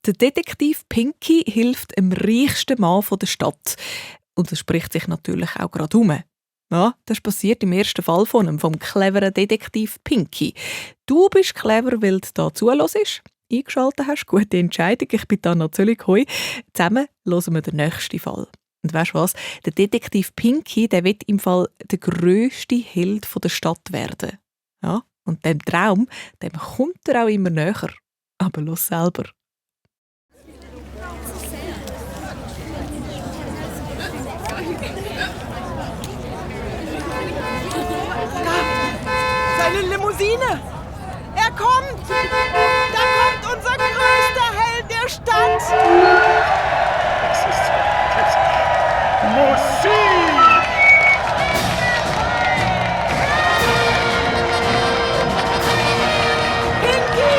Der Detektiv Pinky hilft dem reichsten Mann der Stadt. Und das spricht sich natürlich auch gerade um. Ja, das passiert im ersten Fall von ihm, vom cleveren Detektiv Pinky. Du bist clever, weil du da zuhörst, eingeschaltet hast. Gute Entscheidung, ich bin Anna Zöllig-Hoi. Zusammen hören wir den nächsten Fall. Und weißt du was? Der Detektiv Pinky, der wird im Fall der grösste Held der Stadt werden. Ja, und dem Traum, dem kommt er auch immer näher. Aber los selber. Seine Limousine! Er kommt! Da kommt unser größter Held der Stadt! Es ist Musik! Pinky!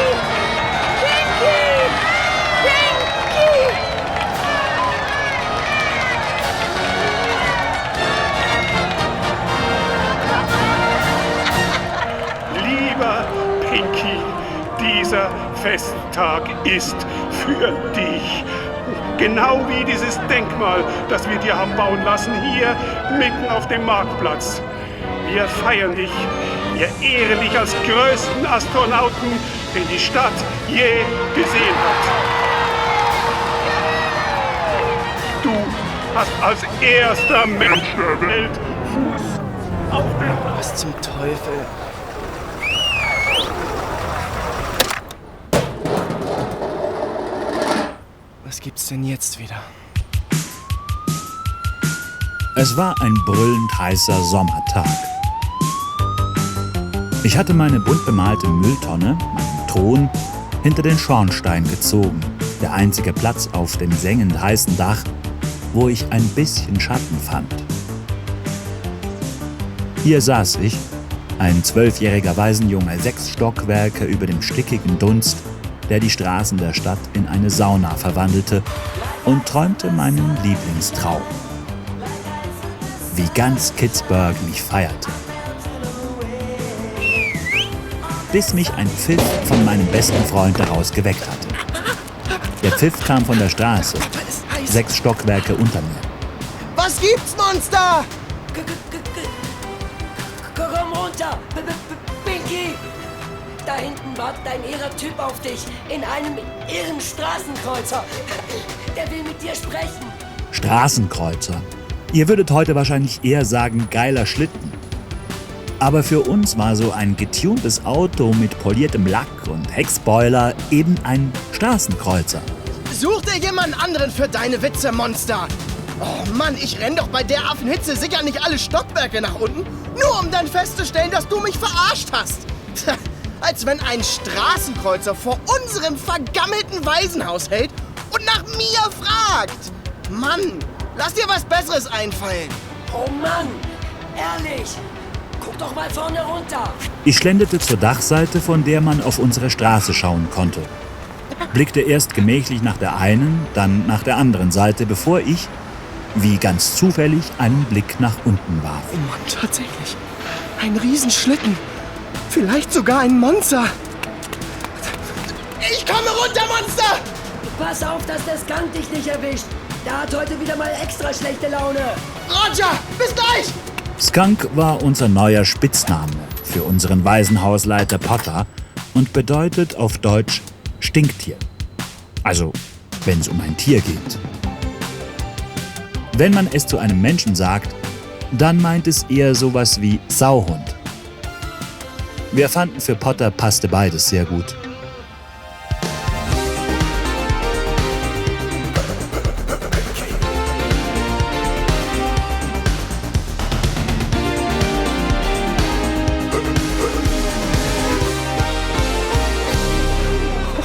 Pinky! Pinky! Lieber Pinky, dieser Festtag ist für dich. Genau wie dieses Denkmal, das wir dir haben bauen lassen, hier mitten auf dem Marktplatz. Wir feiern dich. Wir ehren dich als größten Astronauten, den die Stadt je gesehen hat. Du hast als erster Mensch der Welt Fuß auf dem... Was zum Teufel? Was gibt's denn jetzt wieder? Es war ein brüllend heißer Sommertag. Ich hatte meine bunt bemalte Mülltonne, meinen Thron, hinter den Schornstein gezogen. Der einzige Platz auf dem sengend heißen Dach, wo ich ein bisschen Schatten fand. Hier saß ich, ein 12-jähriger Waisenjunge, 6 Stockwerke über dem stickigen Dunst, der die Straßen der Stadt in eine Sauna verwandelte, und träumte meinen Lieblingstraum. Wie ganz Kitzbühel mich feierte. Bis mich ein Pfiff von meinem besten Freund daraus geweckt hatte. Der Pfiff kam von der Straße, 6 Stockwerke unter mir. Was gibt's, Monster? Komm runter! Pinky! Da hinten wartet ein irrer Typ auf dich, in einem irren Straßenkreuzer. Der will mit dir sprechen. Straßenkreuzer. Ihr würdet heute wahrscheinlich eher sagen, geiler Schlitten. Aber für uns war so ein getuntes Auto mit poliertem Lack und Heckspoiler eben ein Straßenkreuzer. Such dir jemanden anderen für deine Witze, Monster! Oh Mann, ich renn doch bei der Affenhitze sicher nicht alle Stockwerke nach unten, nur um dann festzustellen, dass du mich verarscht hast. Tja, als wenn ein Straßenkreuzer vor unserem vergammelten Waisenhaus hält und nach mir fragt. Mann, lass dir was Besseres einfallen. Oh Mann, ehrlich, guck doch mal vorne runter. Ich schlenderte zur Dachseite, von der man auf unsere Straße schauen konnte. Blickte erst gemächlich nach der einen, dann nach der anderen Seite, bevor ich, wie ganz zufällig, einen Blick nach unten warf. Oh Mann, tatsächlich. Ein Riesenschlitten. Vielleicht sogar ein Monster. Ich komme runter, Monster! Pass auf, dass der Skunk dich nicht erwischt. Der hat heute wieder mal extra schlechte Laune. Roger, bis gleich! Skunk war unser neuer Spitzname für unseren Waisenhausleiter Potter und bedeutet auf Deutsch Stinktier. Also, wenn es um ein Tier geht. Wenn man es zu einem Menschen sagt, dann meint es eher sowas wie Sauhund. Wir fanden, für Potter passte beides sehr gut.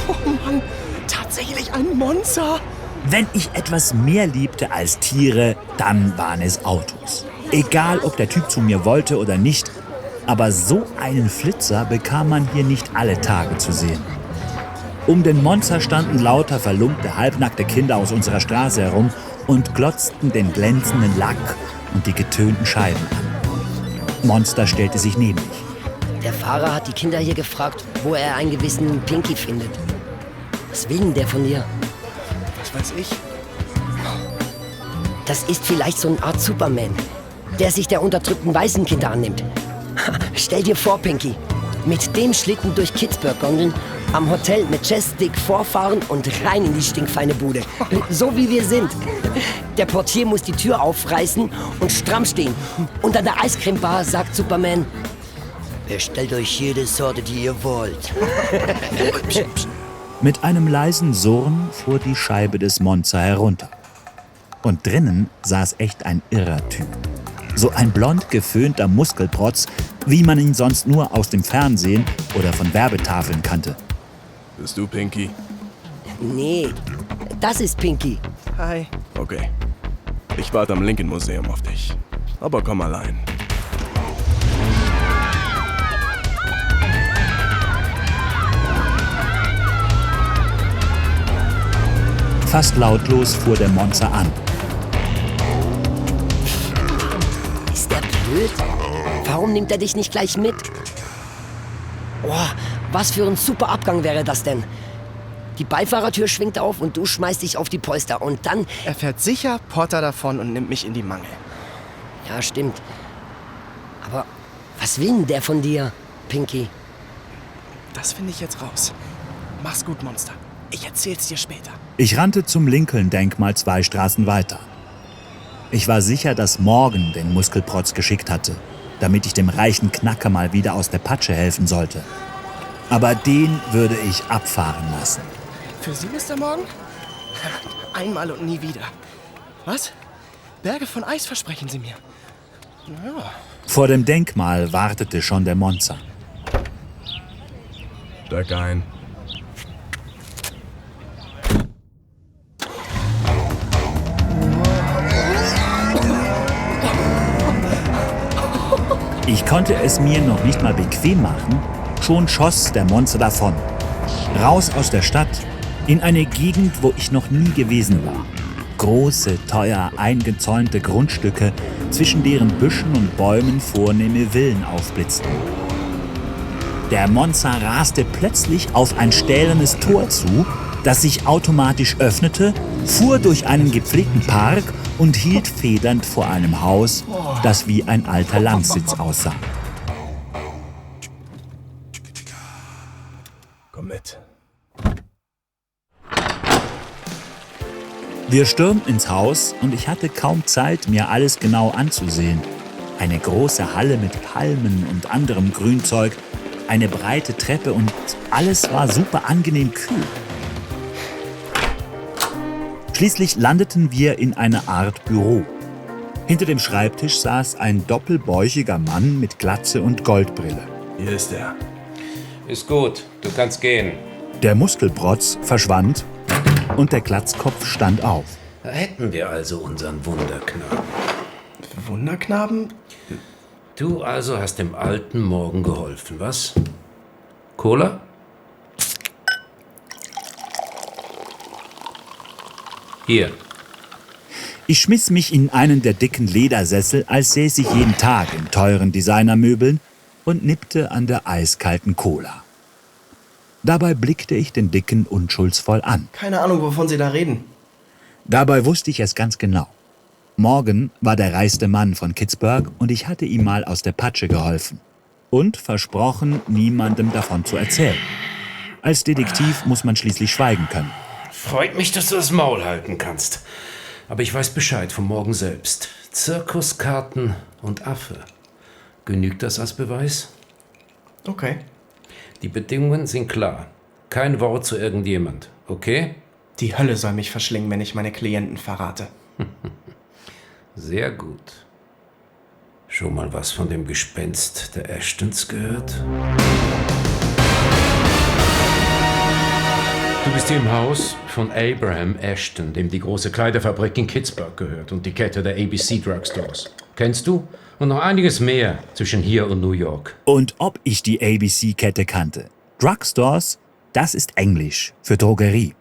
Oh Mann, tatsächlich ein Monster. Wenn ich etwas mehr liebte als Tiere, dann waren es Autos. Egal, ob der Typ zu mir wollte oder nicht, aber so einen Flitzer bekam man hier nicht alle Tage zu sehen. Um den Monster standen lauter verlumpte, halbnackte Kinder aus unserer Straße herum und glotzten den glänzenden Lack und die getönten Scheiben an. Monster stellte sich neben mich. Der Fahrer hat die Kinder hier gefragt, wo er einen gewissen Pinky findet. Was will denn der von dir? Was weiß ich? Das ist vielleicht so eine Art Superman, der sich der unterdrückten Waisenkinder annimmt. Stell dir vor, Pinky, mit dem Schlitten durch Kitzbühel gondeln, am Hotel mit Jazzstick vorfahren und rein in die stinkfeine Bude. So wie wir sind. Der Portier muss die Tür aufreißen und stramm stehen. Und an der Eiscremebar sagt Superman: Bestellt euch jede Sorte, die ihr wollt. Mit einem leisen Surren fuhr die Scheibe des Monza herunter. Und drinnen saß echt ein irrer Typ. So ein blond geföhnter Muskelprotz, wie man ihn sonst nur aus dem Fernsehen oder von Werbetafeln kannte. Bist du Pinky? Nee, das ist Pinky. Hi. Okay. Ich warte am Lincoln Museum auf dich. Aber komm allein. Fast lautlos fuhr der Monza an. Ist der blöd? Warum nimmt er dich nicht gleich mit? Boah, was für ein super Abgang wäre das denn? Die Beifahrertür schwingt auf und du schmeißt dich auf die Polster und dann... Er fährt sicher Potter davon und nimmt mich in die Mangel. Ja, stimmt. Aber was will denn der von dir, Pinky? Das finde ich jetzt raus. Mach's gut, Monster. Ich erzähl's dir später. Ich rannte zum Lincoln-Denkmal 2 Straßen weiter. Ich war sicher, dass Morgan den Muskelprotz geschickt hatte, damit ich dem reichen Knacker mal wieder aus der Patsche helfen sollte. Aber den würde ich abfahren lassen. Für Sie, Mr. Morgan? Einmal und nie wieder. Was? Berge von Eis versprechen Sie mir? Naja. Vor dem Denkmal wartete schon der Monza. Steig ein. Ich konnte es mir noch nicht mal bequem machen, schon schoss der Monza davon. Raus aus der Stadt, in eine Gegend, wo ich noch nie gewesen war. Große, teuer eingezäunte Grundstücke, zwischen deren Büschen und Bäumen vornehme Villen aufblitzten. Der Monza raste plötzlich auf ein stählernes Tor zu, das sich automatisch öffnete, fuhr durch einen gepflegten Park und hielt federnd vor einem Haus, das wie ein alter Landsitz aussah. Komm mit. Wir stürmten ins Haus und ich hatte kaum Zeit, mir alles genau anzusehen. Eine große Halle mit Palmen und anderem Grünzeug, eine breite Treppe und alles war super angenehm kühl. Schließlich landeten wir in einer Art Büro. Hinter dem Schreibtisch saß ein doppelbäuchiger Mann mit Glatze und Goldbrille. Hier ist er. Ist gut, du kannst gehen. Der Muskelprotz verschwand und der Glatzkopf stand auf. Da hätten wir also unseren Wunderknaben. Wunderknaben? Du also hast dem alten Morgen geholfen, was? Cola? Hier. Ich schmiss mich in einen der dicken Ledersessel, als säße ich jeden Tag in teuren Designermöbeln und nippte an der eiskalten Cola. Dabei blickte ich den Dicken unschuldsvoll an. Keine Ahnung, wovon Sie da reden. Dabei wusste ich es ganz genau. Morgan war der reichste Mann von Kitzbühel und ich hatte ihm mal aus der Patsche geholfen. Und versprochen, niemandem davon zu erzählen. Als Detektiv muss man schließlich schweigen können. Freut mich, dass du das Maul halten kannst. Aber ich weiß Bescheid vom Morgen selbst. Zirkuskarten und Affe. Genügt das als Beweis? Okay. Die Bedingungen sind klar. Kein Wort zu irgendjemand, okay? Die Hölle soll mich verschlingen, wenn ich meine Klienten verrate. Sehr gut. Schon mal was von dem Gespenst der Ashtons gehört? Du bist hier im Haus von Abraham Ashton, dem die große Kleiderfabrik in Kitzbühel gehört und die Kette der ABC Drugstores. Kennst du? Und noch einiges mehr zwischen hier und New York. Und ob ich die ABC-Kette kannte? Drugstores, das ist Englisch für Drogerie.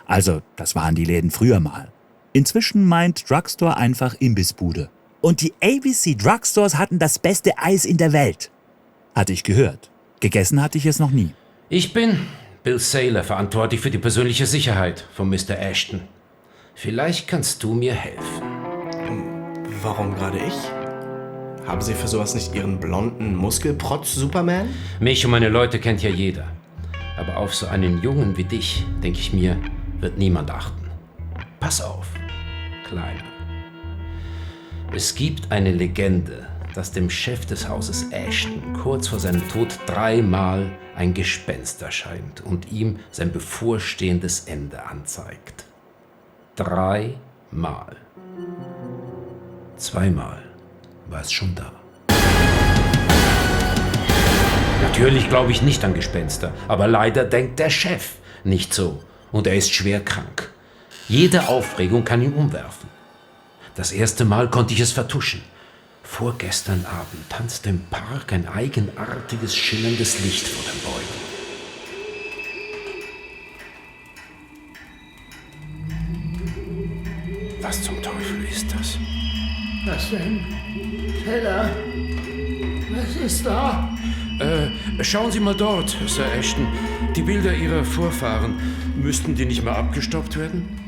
Also, das waren die Läden früher mal. Inzwischen meint Drugstore einfach Imbissbude. Und die ABC Drugstores hatten das beste Eis in der Welt. Hatte ich gehört. Gegessen hatte ich es noch nie. Ich bin Bill Saylor, verantwortlich für die persönliche Sicherheit von Mr. Ashton. Vielleicht kannst du mir helfen. Warum gerade ich? Haben Sie für sowas nicht Ihren blonden Muskelprotz Superman? Mich und meine Leute kennt ja jeder. Aber auf so einen Jungen wie dich, denke ich mir, wird niemand achten. Pass auf, Kleiner. Es gibt eine Legende, dass dem Chef des Hauses Ashton kurz vor seinem Tod 3-mal ein Gespenst erscheint und ihm sein bevorstehendes Ende anzeigt. 3-mal. 2-mal war es schon da. Natürlich glaube ich nicht an Gespenster, aber leider denkt der Chef nicht so und er ist schwer krank. Jede Aufregung kann ihn umwerfen. Das erste Mal konnte ich es vertuschen. Vorgestern Abend tanzte im Park ein eigenartiges, schillerndes Licht vor den Bäumen. Was zum Teufel ist das? Was denn? Taylor? Was ist da? Schauen Sie mal dort, Sir Ashton. Die Bilder Ihrer Vorfahren. Müssten die nicht mal abgestoppt werden?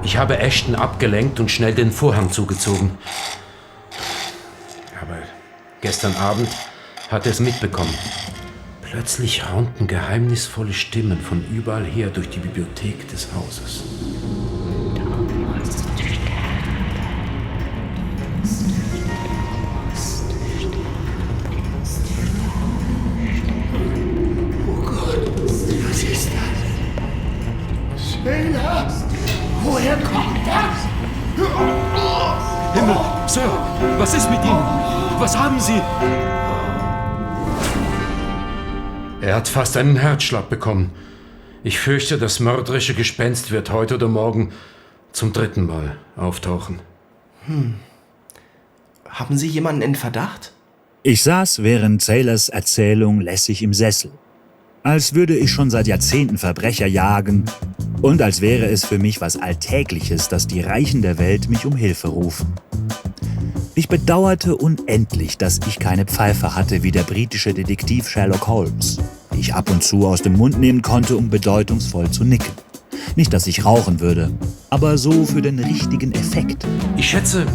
Ich habe Ashton abgelenkt und schnell den Vorhang zugezogen. Aber gestern Abend hat er es mitbekommen. Plötzlich raunten geheimnisvolle Stimmen von überall her durch die Bibliothek des Hauses. Oh Gott, was ist das? Taylor! Woher kommt das? Himmel, Sir, was ist mit Ihnen? Was haben Sie? Er hat fast einen Herzschlag bekommen. Ich fürchte, das mörderische Gespenst wird heute oder morgen zum 3. Mal auftauchen. Haben Sie jemanden in Verdacht? Ich saß während Sailors Erzählung lässig im Sessel. Als würde ich schon seit Jahrzehnten Verbrecher jagen und als wäre es für mich was Alltägliches, dass die Reichen der Welt mich um Hilfe rufen. Ich bedauerte unendlich, dass ich keine Pfeife hatte wie der britische Detektiv Sherlock Holmes, die ich ab und zu aus dem Mund nehmen konnte, um bedeutungsvoll zu nicken. Nicht, dass ich rauchen würde, aber so für den richtigen Effekt. Ich schätze,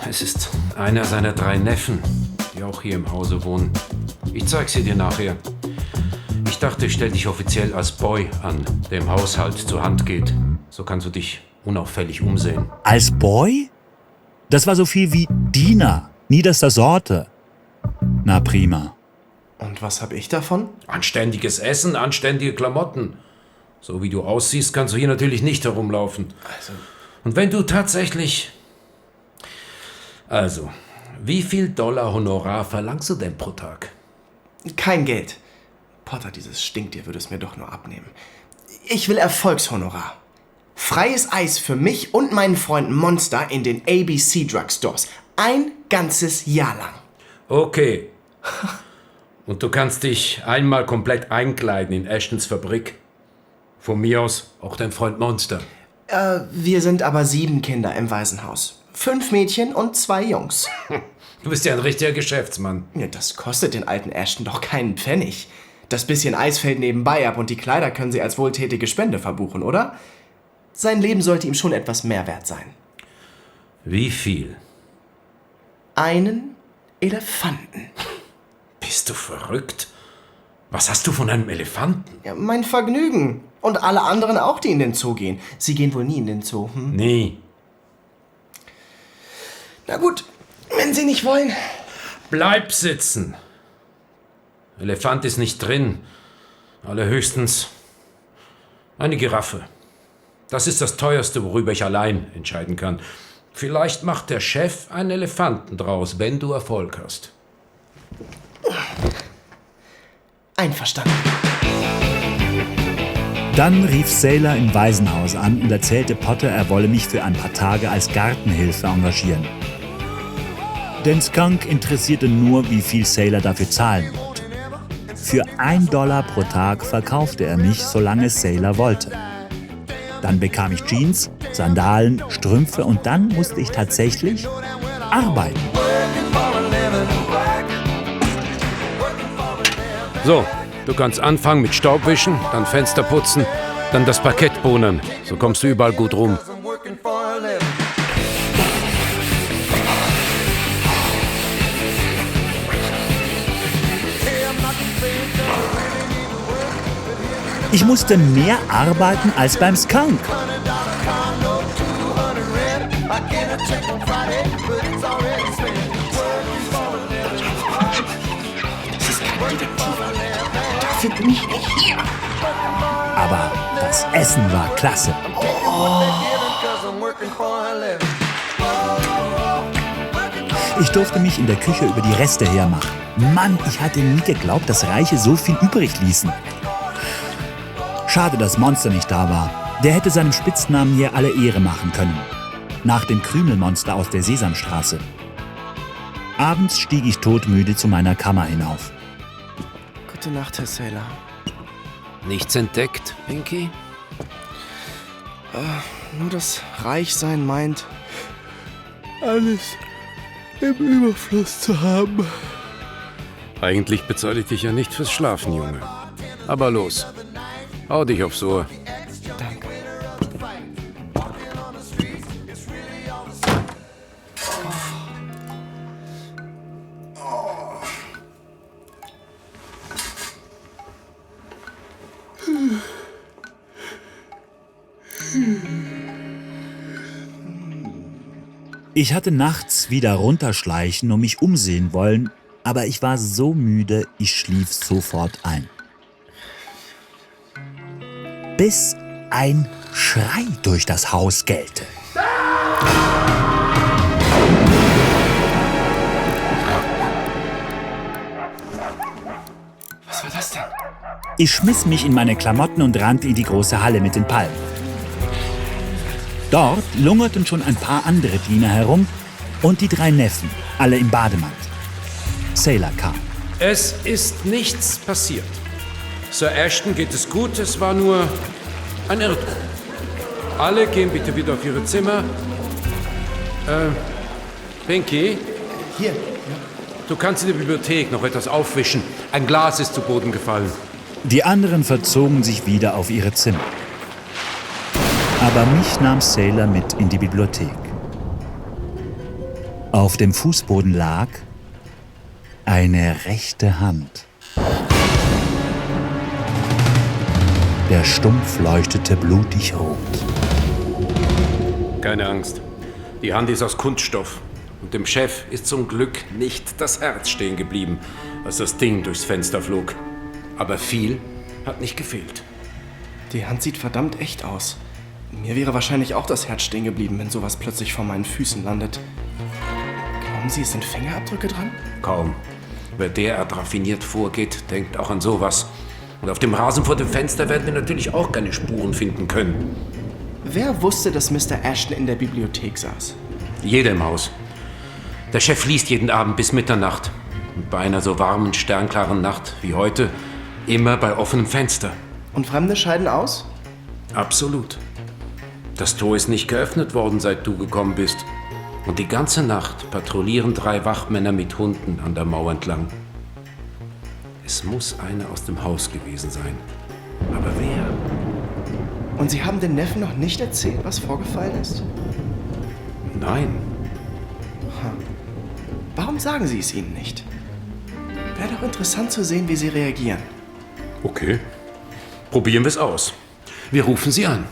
es ist einer seiner 3 Neffen, die auch hier im Hause wohnen. Ich zeig sie dir nachher. Ich dachte, ich stell dich offiziell als Boy an, der im Haushalt zur Hand geht. So kannst du dich unauffällig umsehen. Als Boy? Das war so viel wie Diener, niederster Sorte. Na prima. Und was hab ich davon? Anständiges Essen, anständige Klamotten. So wie du aussiehst, kannst du hier natürlich nicht herumlaufen. Und wenn du tatsächlich... Also, wie viel Dollar Honorar verlangst du denn pro Tag? Kein Geld. Potter, dieses Stinktier würde es mir doch nur abnehmen. Ich will Erfolgshonorar. Freies Eis für mich und meinen Freund Monster in den ABC Drugstores. Ein ganzes Jahr lang. Okay. Und du kannst dich einmal komplett einkleiden in Ashtons Fabrik. Von mir aus auch dein Freund Monster. Wir sind aber 7 Kinder im Waisenhaus. 5 Mädchen und 2 Jungs. Du bist ja ein richtiger Geschäftsmann. Ja, das kostet den alten Ashton doch keinen Pfennig. Das bisschen Eis fällt nebenbei ab und die Kleider können Sie als wohltätige Spende verbuchen, oder? Sein Leben sollte ihm schon etwas mehr wert sein. Wie viel? Einen Elefanten. Bist du verrückt? Was hast du von einem Elefanten? Ja, mein Vergnügen. Und alle anderen auch, die in den Zoo gehen. Sie gehen wohl nie in den Zoo, hm? Nie. Na gut, wenn Sie nicht wollen. Bleib sitzen. Elefant ist nicht drin. Allerhöchstens eine Giraffe. Das ist das Teuerste, worüber ich allein entscheiden kann. Vielleicht macht der Chef einen Elefanten draus, wenn du Erfolg hast. Einverstanden. Dann rief Sailor im Waisenhaus an und erzählte Potter, er wolle mich für ein paar Tage als Gartenhilfe engagieren. Denn Skunk interessierte nur, wie viel Sailor dafür zahlen wollte. Für $1 pro Tag verkaufte er mich, solange Sailor wollte. Dann bekam ich Jeans, Sandalen, Strümpfe und dann musste ich tatsächlich arbeiten. So, Du kannst anfangen mit Staubwischen, dann Fenster putzen, dann das Parkett bohnern. So kommst du überall gut rum. Ich musste mehr arbeiten als beim Skunk. Dafür bin ich nicht hier. Aber das Essen war klasse. Ich durfte mich in der Küche über die Reste hermachen. Mann, ich hatte nie geglaubt, dass Reiche so viel übrig ließen. Schade, dass Monster nicht da war. Der hätte seinem Spitznamen hier alle Ehre machen können. Nach dem Krümelmonster aus der Sesamstraße. Abends stieg ich todmüde zu meiner Kammer hinauf. Gute Nacht, Herr Sailor. Nichts entdeckt, Pinky? Nur das Reichsein meint, alles im Überfluss zu haben. Eigentlich bezahle ich dich ja nicht fürs Schlafen, Junge. Aber los, hau dich aufs Ohr. Danke. Ich hatte nachts wieder runterschleichen und mich umsehen wollen, aber ich war so müde, ich schlief sofort ein. Bis ein Schrei durch das Haus gellte. Was war das denn? Ich schmiss mich in meine Klamotten und rannte in die große Halle mit den Palmen. Dort lungerten schon ein paar andere Diener herum und die 3 Neffen, alle im Bademantel. Sailor kam. Es ist nichts passiert. Sir Ashton geht es gut, es war nur ein Irrtum. Alle gehen bitte wieder auf ihre Zimmer. Pinky? Hier. Du kannst in der Bibliothek noch etwas aufwischen. Ein Glas ist zu Boden gefallen. Die anderen verzogen sich wieder auf ihre Zimmer. Aber mich nahm Sailor mit in die Bibliothek. Auf dem Fußboden lag eine rechte Hand. Der Stumpf leuchtete blutig rot. Keine Angst. Die Hand ist aus Kunststoff. Und dem Chef ist zum Glück nicht das Herz stehen geblieben, als das Ding durchs Fenster flog. Aber viel hat nicht gefehlt. Die Hand sieht verdammt echt aus. Mir wäre wahrscheinlich auch das Herz stehen geblieben, wenn sowas plötzlich vor meinen Füßen landet. Glauben Sie, es sind Fingerabdrücke dran? Kaum. Wer derart raffiniert vorgeht, denkt auch an sowas. Und auf dem Rasen vor dem Fenster werden wir natürlich auch keine Spuren finden können. Wer wusste, dass Mr. Ashton in der Bibliothek saß? Jeder im Haus. Der Chef liest jeden Abend bis Mitternacht. Und bei einer so warmen, sternklaren Nacht wie heute immer bei offenem Fenster. Und Fremde scheiden aus? Absolut. Das Tor ist nicht geöffnet worden, seit du gekommen bist. Und die ganze Nacht patrouillieren 3 Wachmänner mit Hunden an der Mauer entlang. Es muss einer aus dem Haus gewesen sein. Aber wer? Und Sie haben den Neffen noch nicht erzählt, was vorgefallen ist? Nein. Warum sagen Sie es ihnen nicht? Wäre doch interessant zu sehen, wie sie reagieren. Okay. Probieren wir es aus. Wir rufen sie an.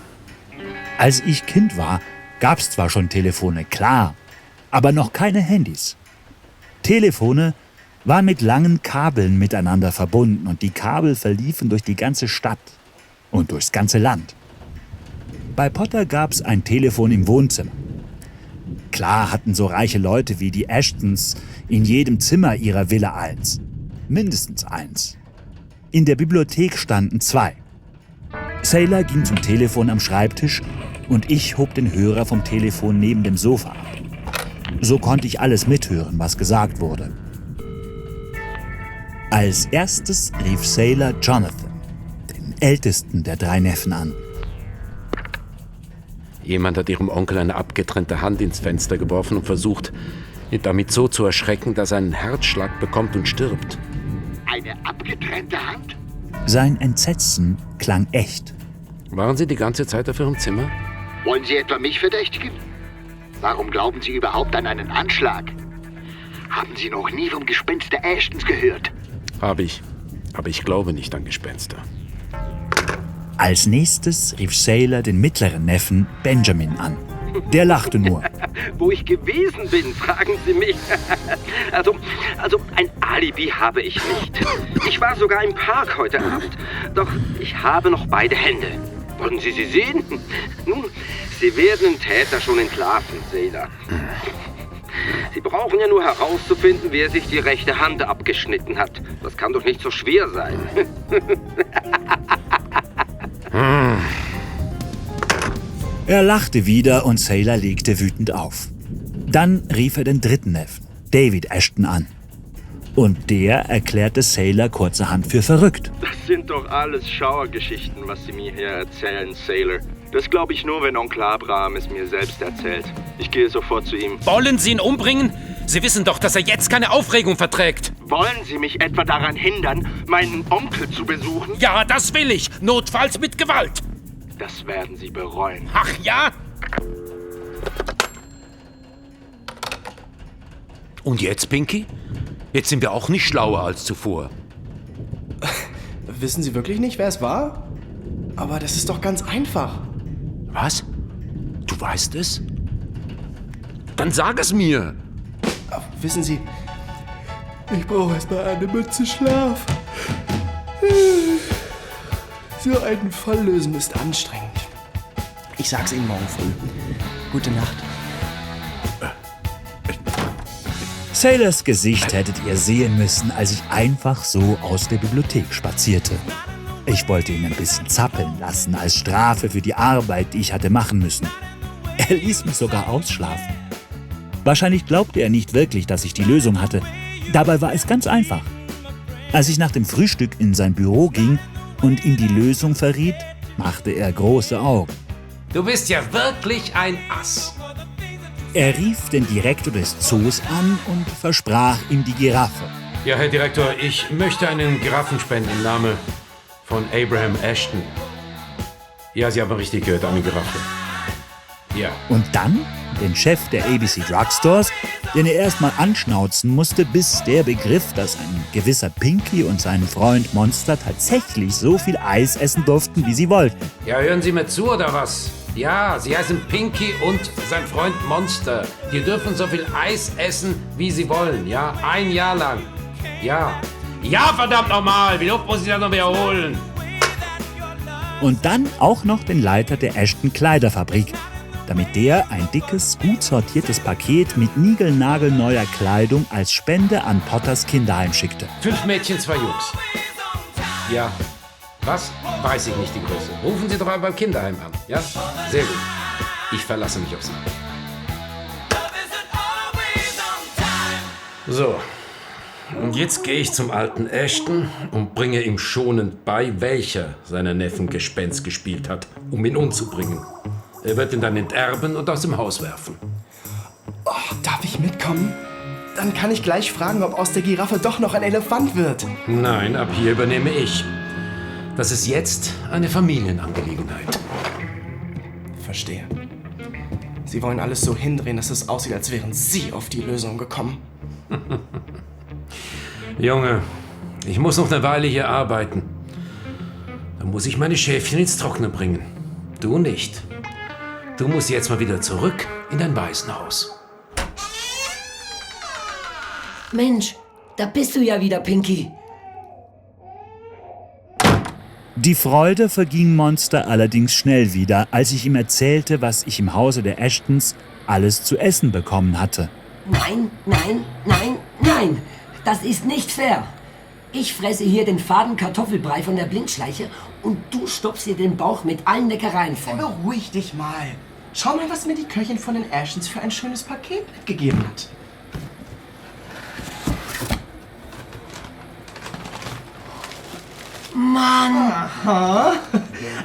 Als ich Kind war, gab's zwar schon Telefone, klar, aber noch keine Handys. Telefone waren mit langen Kabeln miteinander verbunden und die Kabel verliefen durch die ganze Stadt und durchs ganze Land. Bei Potter gab's ein Telefon im Wohnzimmer. Klar hatten so reiche Leute wie die Ashtons in jedem Zimmer ihrer Villa eins. Mindestens eins. In der Bibliothek standen 2. Sailor ging zum Telefon am Schreibtisch und ich hob den Hörer vom Telefon neben dem Sofa ab. So konnte ich alles mithören, was gesagt wurde. Als erstes rief Sailor Jonathan, den ältesten der 3 Neffen, an. Jemand hat ihrem Onkel eine abgetrennte Hand ins Fenster geworfen und versucht, ihn damit so zu erschrecken, dass er einen Herzschlag bekommt und stirbt. Eine abgetrennte Hand? Sein Entsetzen klang echt. Waren Sie die ganze Zeit auf Ihrem Zimmer? Wollen Sie etwa mich verdächtigen? Warum glauben Sie überhaupt an einen Anschlag? Haben Sie noch nie vom Gespenst der Ashtons gehört? Habe ich. Aber ich glaube nicht an Gespenster. Als nächstes rief Sailor den mittleren Neffen Benjamin an. Der lachte nur. Wo ich gewesen bin, fragen Sie mich. Also ein Alibi habe ich nicht. Ich war sogar im Park heute Abend. Doch ich habe noch beide Hände. Wollen Sie sie sehen? Nun, Sie werden den Täter schon entlarven, Sailor. Sie brauchen ja nur herauszufinden, wer sich die rechte Hand abgeschnitten hat. Das kann doch nicht so schwer sein. Er lachte wieder und Sailor legte wütend auf. Dann rief er den dritten Neffen, David Ashton, an. Und der erklärte Sailor kurzerhand für verrückt. Das sind doch alles Schauergeschichten, was Sie mir hier erzählen, Sailor. Das glaube ich nur, wenn Onkel Abraham es mir selbst erzählt. Ich gehe sofort zu ihm. Wollen Sie ihn umbringen? Sie wissen doch, dass er jetzt keine Aufregung verträgt. Wollen Sie mich etwa daran hindern, meinen Onkel zu besuchen? Ja, das will ich. Notfalls mit Gewalt. Das werden Sie bereuen. Ach ja? Und jetzt, Pinky? Jetzt sind wir auch nicht schlauer als zuvor. Wissen Sie wirklich nicht, wer es war? Aber das ist doch ganz einfach. Was? Du weißt es? Dann sag es mir. Wissen Sie, ich brauche erstmal eine Mütze Schlaf. So einen Fall lösen ist anstrengend. Ich sag's Ihnen morgen früh. Gute Nacht. Sailors Gesicht hättet ihr sehen müssen, als ich einfach so aus der Bibliothek spazierte. Ich wollte ihn ein bisschen zappeln lassen, als Strafe für die Arbeit, die ich hatte machen müssen. Er ließ mich sogar ausschlafen. Wahrscheinlich glaubte er nicht wirklich, dass ich die Lösung hatte. Dabei war es ganz einfach. Als ich nach dem Frühstück in sein Büro ging und ihm die Lösung verriet, machte er große Augen. Du bist ja wirklich ein Ass. Er rief den Direktor des Zoos an und versprach ihm die Giraffe. Ja, Herr Direktor, ich möchte einen Giraffenspenden im Namen von Abraham Ashton. Ja, Sie haben richtig gehört, eine Giraffe. Ja. Und dann den Chef der ABC Drugstores, den er erstmal anschnauzen musste, bis der begriff, dass ein gewisser Pinky und sein Freund Monster tatsächlich so viel Eis essen durften, wie sie wollten. Ja, hören Sie mir zu, oder was? Ja, sie heißen Pinky und sein Freund Monster. Die dürfen so viel Eis essen, wie sie wollen, ja? 1 Jahr lang. Ja. Ja, verdammt nochmal! Wie oft muss ich das noch wiederholen? Und dann auch noch den Leiter der Ashton Kleiderfabrik, damit der ein dickes, gut sortiertes Paket mit niegelnagelneuer Kleidung als Spende an Potters Kinderheim schickte. 5 Mädchen, 2 Jungs. Ja. Was? Weiß ich nicht die Größe. Rufen Sie doch mal beim Kinderheim an, ja? Sehr gut. Ich verlasse mich auf Sie. So. Und jetzt gehe ich zum alten Ashton und bringe ihm schonend bei, welcher seiner Neffen Gespenst gespielt hat, um ihn umzubringen. Er wird ihn dann enterben und aus dem Haus werfen. Oh, darf ich mitkommen? Dann kann ich gleich fragen, ob aus der Giraffe doch noch ein Elefant wird. Nein, ab hier übernehme ich. Das ist jetzt eine Familienangelegenheit. Verstehe. Sie wollen alles so hindrehen, dass es aussieht, als wären Sie auf die Lösung gekommen. Junge, ich muss noch eine Weile hier arbeiten. Dann muss ich meine Schäfchen ins Trockene bringen. Du nicht. Du musst jetzt mal wieder zurück in dein Waisenhaus. Mensch, da bist du ja wieder, Pinky. Die Freude verging Monster allerdings schnell wieder, als ich ihm erzählte, was ich im Hause der Ashtons alles zu essen bekommen hatte. Nein, nein, nein, nein. Das ist nicht fair. Ich fresse hier den faden Kartoffelbrei von der Blindschleiche und du stopfst dir den Bauch mit allen Leckereien voll. Beruhig dich mal. Schau mal, was mir die Köchin von den Ashtons für ein schönes Paket mitgegeben hat. Mann! Aha.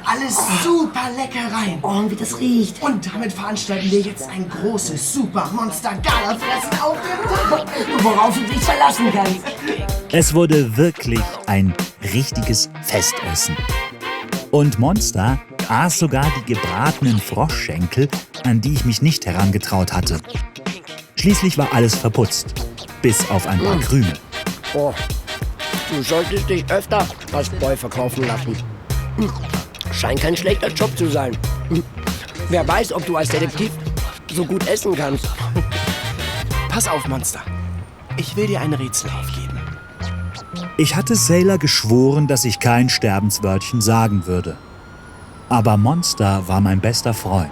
Alles super Leckereien. Oh, und wie das riecht. Und damit veranstalten wir jetzt ein großes Super Monster Gala-Fressen auf dem Dach. Worauf du dich verlassen kannst. Es wurde wirklich ein richtiges Festessen. Und Monster aß sogar die gebratenen Froschschenkel, an die ich mich nicht herangetraut hatte. Schließlich war alles verputzt, bis auf ein paar Krümel. Oh, du solltest dich öfter als Boy verkaufen lassen. Scheint kein schlechter Job zu sein. Wer weiß, ob du als Detektiv so gut essen kannst. Pass auf, Monster. Ich will dir ein Rätsel aufgeben. Ich hatte Sailor geschworen, dass ich kein Sterbenswörtchen sagen würde. Aber Monster war mein bester Freund.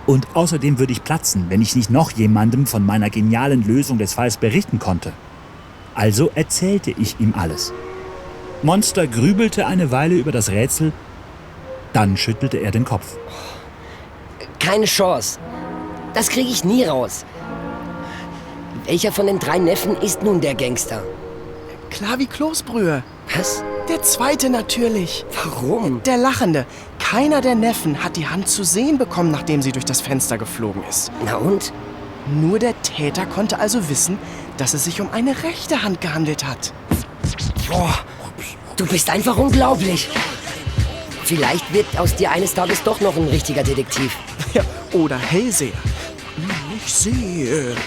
Und außerdem würde ich platzen, wenn ich nicht noch jemandem von meiner genialen Lösung des Falls berichten konnte. Also erzählte ich ihm alles. Monster grübelte eine Weile über das Rätsel, dann schüttelte er den Kopf. Keine Chance. Das kriege ich nie raus. Welcher von den 3 Neffen ist nun der Gangster? Klar wie Kloßbrühe. Was? Der zweite natürlich. Warum? Der Lachende. Keiner der Neffen hat die Hand zu sehen bekommen, nachdem sie durch das Fenster geflogen ist. Na und? Nur der Täter konnte also wissen, dass es sich um eine rechte Hand gehandelt hat. Boah, du bist einfach unglaublich. Vielleicht wird aus dir eines Tages doch noch ein richtiger Detektiv. Ja, oder Hellseher.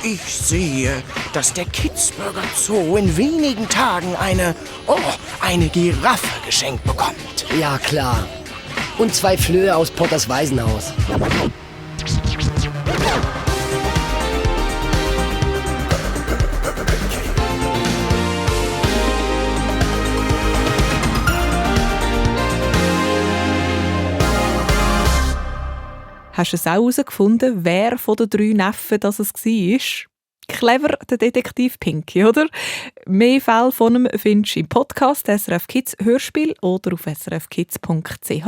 Ich sehe, dass der Kitzbürger Zoo in wenigen Tagen eine Giraffe geschenkt bekommt. Ja, klar. Und 2 Flöhe aus Potters Waisenhaus. Hast du es auch herausgefunden, wer von den 3 Neffen das es war? Clever, der Detektiv Pinky, oder? Mehr Fälle von ihm findest du im Podcast SRF Kids Hörspiel oder auf srfkids.ch.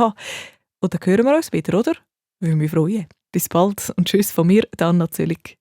Und dann hören wir uns wieder, oder? Würde mich freuen. Bis bald und tschüss von mir, Anna Züllig.